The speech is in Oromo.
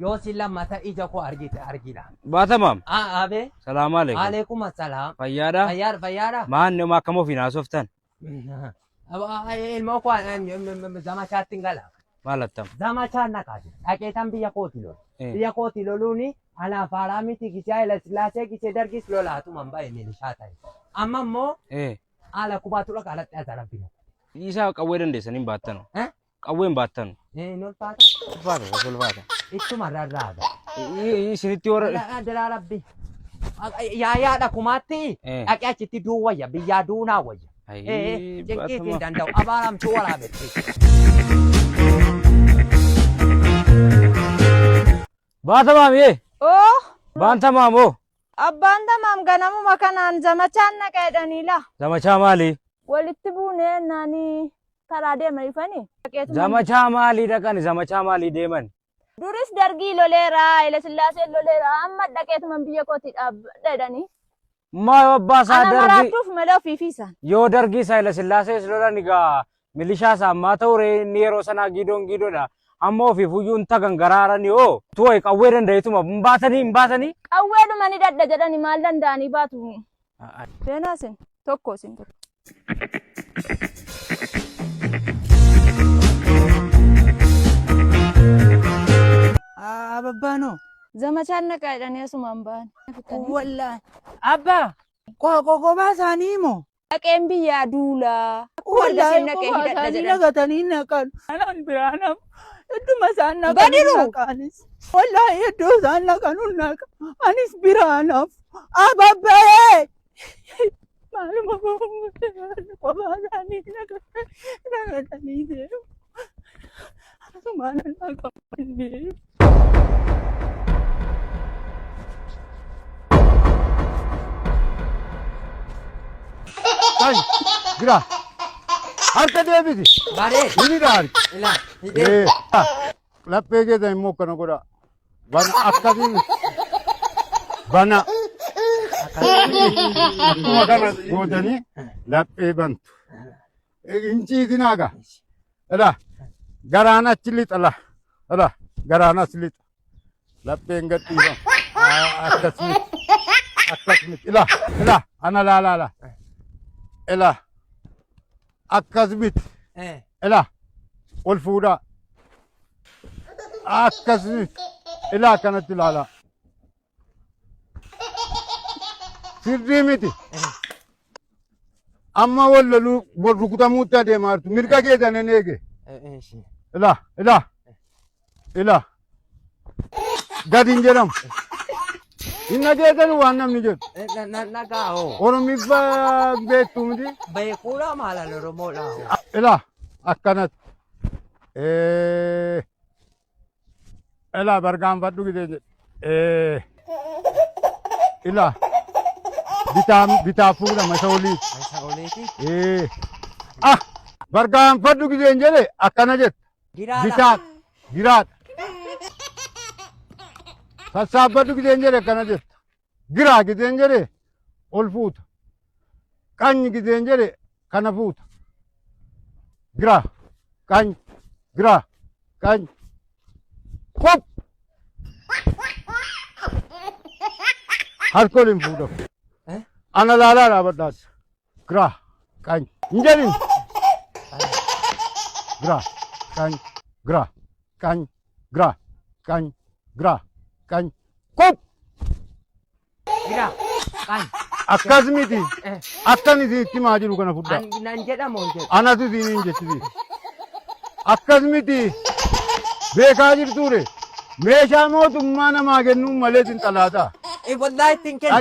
Yoo si lammata ija koo argite argina. Baatamaam. Ah, abe. Salaam alaikum. Alaikum assalam. Fayyaadha. Fayyaadha fayyaadha. Maan nama akkam ofiin haasoftan? Ilmoo koo zamachaatti hin gala. Maal attam? Zamachaan naqaa jira. Dhaqeetan biyya kooti lola. Eh. Biyya kooti loluuni anaaf haaraa miti gisee Haayila Sillaasee gisee dargis lolaatuma hin bahe milishaa ta'e. Amma immoo Eh. haala kubaatu dhaqa alatti as rabbi. Dhiisaa qawwee dandeessanii hin baattanu. Eh? Qawwee hin baattanu. Hin ulfaata. Ulfaata, osoo ulfaata. Ittuma rarraaga. Isinitti warra. Adiraa rabbi. Yaayaadha kumaatti Eh. dhaqee achitti du'uu wayya biyyaa duunaa wayya. Ayii, Cinqiitiin baatama. danda'u abaaramtuu waraabetti. Baatamaam yee. Oh, Baantamaam hoo. abbaan tamaam ganamuma kanaan zamachaan naqa jedhanii laa. Zamachaa maalii? Walitti buunee naanii karaa deema ifanii. Dhaqeetuma- Zamachaa maalii dhaqani? Zamachaa maalii deeman? Duris dargii loleera, Haayila Sillaaseen loleera, amma dhaqeetuma biyya kootii dhaabbadha jedhanii. Maa yoo abbaa isaa Ana dargii maraattuuf malee ofii fi isaan. yoo dargii Haayila Sillaasees lolan egaa milishaa isaa ammaa ta'u ree inni yeroo sanaa giidoon giidoodha. Amma ofiif iyyuu hin tagan garaarani hoo. Tuwai qawwee danda'etuma hin baatanii hin baatanii. Qawweedhuma ni dadha jedhanii maal danda'anii baatu. Seenaa isin tokko isin tokko. Ababbaanoo. Zamachaan naqaa jedhanii asumaan ba'an. Wallaahi. Abbaa. Qoqobaa isaanii moo? Dhaqeen biyyaa duulaa. Wallaahi naqee kophaa hidhadha isaanii jedhan. naqatanii naqan. Anaan biraa nama. Hedduma isaan naqan Badiru! naqanis. Wallaahi hedduu isaan naqanu naqa. Anis biraa naaf. Ababbee! Maaluma kophaa isaanii naqatanii deemu. Asumaan naqamanii. Ay, jira. Harka deebisi. Bareed. Hidhidha harki. Ilaa hidhee. Eh, Laphee keessan immoo akkana godha. Bana akkasiin. Bana. Akkuma kana gootanii laphee bantu. Hin ciisinaa gaa. Ilaa garaan achi lixa laa. Ilaa garaan as lixa. Lapheen gad dhiifama. Akkas miti. Akkas miti. Ilaa ilaa ana laalaa laa. Ilaa akkas miti. Ilaa ol fuudhaa. Akkas miti. Ilaa akkanatti ilaalaa. Sirrii miti. Amma wal loluu wal rukutamuutti adeemaa jirtu. Mirga keessan hin eege. Ilaa ilaa ilaa. Gadi hin jedhamu. Hin dhageessanu waan namni jedhu. Nagaa hoo. Oromiffa beektu miti. Beekuudha maalan Oromoodha hoo. Ilaa akkanatti. Eh. Ilaa bargaanfadhu gidee jedhe. Eh. Ilaa bitaa bitaa fuudhama isa olii. Isa oliiti. Eh. Ah bargaanfadhu gideen jedhe akkana jette. Giraadha. Bitaa giraadha. Sassaabbadhu gideen jedhe akkana jetta. Giraa gideen jedhe ol fuuta. Qanyi gideen jedhe kana fuuta. Giraa qanyi giraa qanyi. Qop! Harka ol hin fuudhamu. Eh? Ana laalaa dhaabadhaas. Giraa qanyi. Hin jedhin. Giraa qanyi giraa qanyi giraa qanyi giraa qanyi. Qop! Gira. Qan. Akkas miti. Eh. Akkan isin itti himaa jiru kana fudhaa. An nan jedhamu hin jedhu. Anatu isiniin jechisiisa. Akkas miti. Beekaa jirtuure. Meeshaa mootummaa namaa kennuun malee isin xalaataa. Wallahi ittiin kennu.